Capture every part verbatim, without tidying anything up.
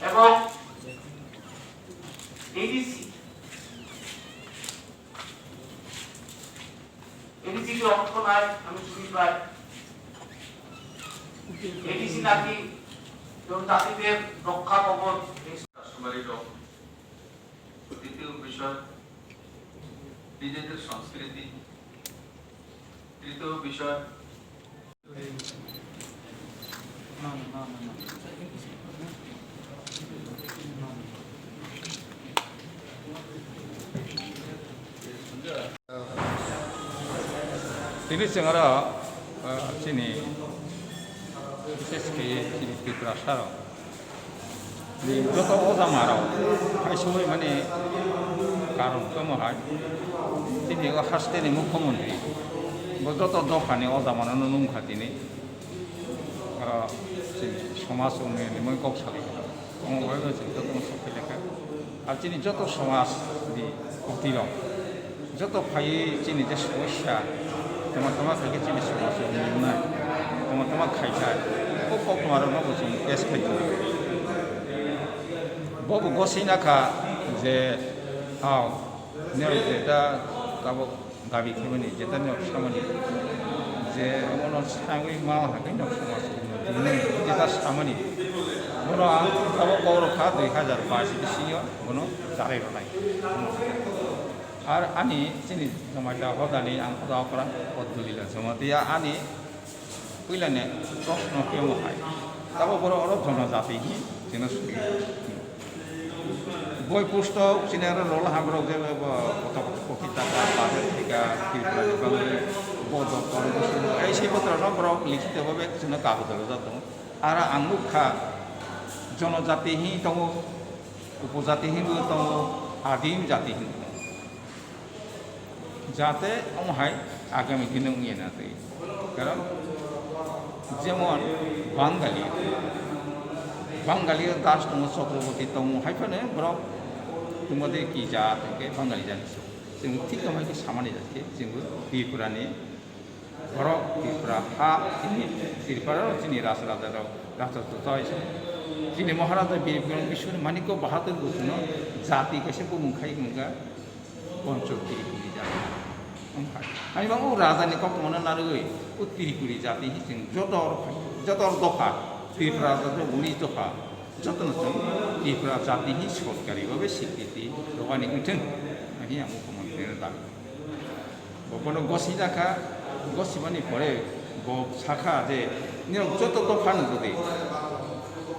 এবং ADC, ADC কে অর্থ নাই, আমি শুনি পাই। এডিসি নাকি জনজাতিদের রক্ষা কবচ। কাস্টমারি ল, দ্বিতীয় বিষয় নিজেদের সংস্কৃতি, তৃতীয় বিষয় Tini chwng oro, ah, chini, bises khe chini Tiprasa rok. Ni joto o jama rok, hai soi mani karon tamo hai. Chini o haste ni mukhyamantri. Bo joto dopha ni o jama no nung kha tini. Oro chini somaj unnoyon ni mui kok sali kha. Omo bai bai chini joto no sok khe lekha. Ar chini joto somaj ni kwtwi rok, joto phaiwi chini je somosya, tongma tongma khaikhe chini somaj unnoyon nai, tongma tongma khaikha, o koktwma rokno bo chwng face khai tongo. Bo bo gosina kha je, ah, nini jeta tabuk dabi khaimani, jeta nok samani, je omono sangwi ma hakhe nok samani, jeta samani. Bono ang abo kok rok kha dui hazar bais bisingo bono charai rwnai. Ar ani chini Jamatia hodani ang hoda okra Abdulila Jamatia ani puilani proshno khe omo hai. Tabuk borok oro jonojati hi chwngno suri. Boi pustok chini aro rola haborok je bo kotok koki taka bajar thika Tripura ni bangwi bo doktor busu ei se botrok no borok likhito bhabe chwngno kago dolo jato. Aro ang nukha jonojati hi tongo, upojati hi bo tongo, adim jati hi tongo. Jate omo hai agami dino wngya na twi. Karon jemon Bangali, Bangali das tongo, Chakraborti tongo, hai phano borok tongmadi ki jat hwnkhe Bangali jani se. Chwng thik tongmai khe samani jat khe chwngbo Tripura ni borok, Tripura ha, chini Tripura rok chini ras raja rok, rasa chwtai se. Chini Maharaja Bir Bikrama Kishore Manikya Bahadur bo chwngno jati kaisa bumung khai wngkha. Poncho Tripuri jati. Wngkha. Ani bang o raja ni koktwma no narwgwi o Tripuri jati hi chwng joto oro phai, joto oro dopha, Tripura jati unis dopha, joto no chwng Tripura jati hi sorkari bhabe sikriti rwbani wngthwng. Ani ang mukhyamantri no dabi. Bo bono gosi jakha, gosi mani pore bo sakha je nirok joto dopha no jodi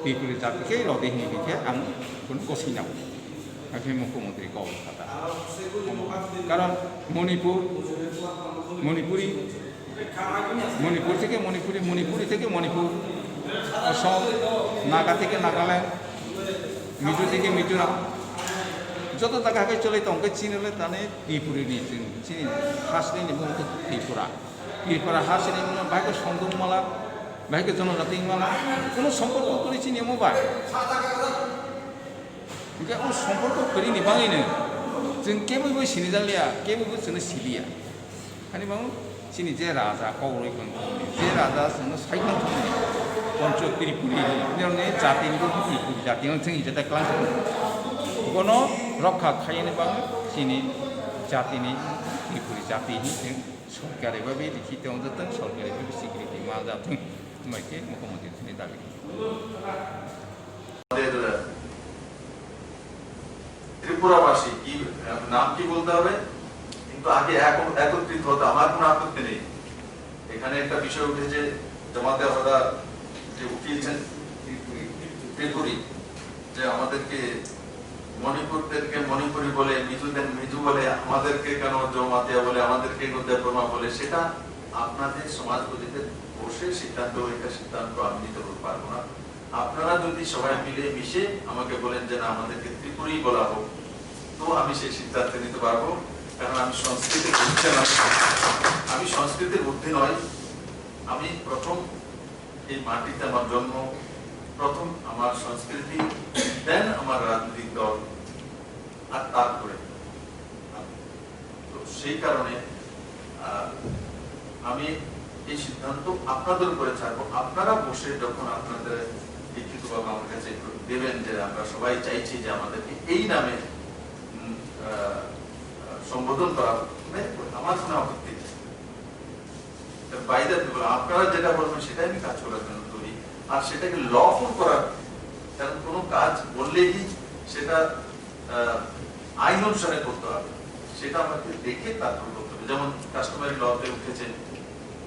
Tripuri jati khe rwdi hinwi khe ang bono gosi nao. Hakhe mukhyamantri kok. Karon Manipur, Manipuri, Manipur theke Manipuri, Manipuri theke Manipur, Assam, Naga theke Nagaland, Mizo theke Mizoram. Joto jaga hai cholai tong khe chini le tani Tripuri ni chini, chini hasteni mung khe Tripura. Tripura hasteni mung bahai khe songdong mala, bahai khe jonojati mala, kuno somporko kwrwi chini omo ba. Hingke o somporko kwrwini bagwino chwng keboi bai sinijakliya, keboi bai chwngno siliya. Ani bang chini je raja kok rwi tong, je raja chwngno sai tong thani, Poncho Tripuri, nirokni jatini bo Tripuri jatino chwng hijata klang thani. Bono rokha khaiyani bagwi chini jatini Tripuri jati hinwi chwng sorkari bai bai rikhi tong jatong, sorkari bai bai sikriti ma jatong, hwnbai khe mukhyamantri thani dabi. আমাদের ত্রিপুরাবাসী কি, নাম কি বলতে হবে, কিন্তু আগে এক-, একত্রিত হতে আমার কোনো আপত্তি নেই। এখানে একটা বিষয় উঠেছে, জমাতিয়া হদা যে উকিল ছিলেন ত্রিপুরী, যে আমাদেরকে মণিপুরদেরকে মণিপুরি বলে, মিজুদের মিজু বলে, আমাদেরকে কেন জমাতিয়া বলে, আমাদেরকে কেন দেববর্মা বলে, সেটা আপনাদের সমাজপতিদের বসে সিদ্ধান্ত, এটা সিদ্ধান্ত আমি নিতে পারবো না। আপনারা যদি সবাই মিলে মিশে আমাকে বলেন যে না, আমাদেরকে ত্রিপুরী বলা হোক, তো আমি সেই সিদ্ধান্ত নিতে পারবো, কারণ আমি সংস্কৃতির ঊর্ধ্বে নয়, আমি সংস্কৃতির ঊর্ধ্বে নয়। আমি প্রথম এই মাটিতে আমার জন্ম, প্রথম আমার সংস্কৃতি, then আমার রাজনৈতিক দল, আর তারপরে। তো সেই কারণে, আহ, আমি এই সিদ্ধান্ত আপনাদের উপরে ছাড়বো। আপনারা বসে যখন আপনাদের লিখিতভাবে আমার কাছে একটু দেবেন, যে আমরা সবাই চাইছি যে আমাদেরকে এই নামে, উম, আহ, সম্বোধন করা হোক। Very good, আমার কোনো আপত্তি নেই। বাই দ্য পিপল, আপনারা যেটা বলবেন সেটাই আমি কাজ করার জন্য তৈরি। আর সেটাকে লফুল করার, কারণ কোনো কাজ বললেই সেটা আহ, আইন অনুসারে করতে হবে, সেটা আমাকে দেখে তারপর করতে হবে। যেমন কাস্টমারি লতে উঠেছে,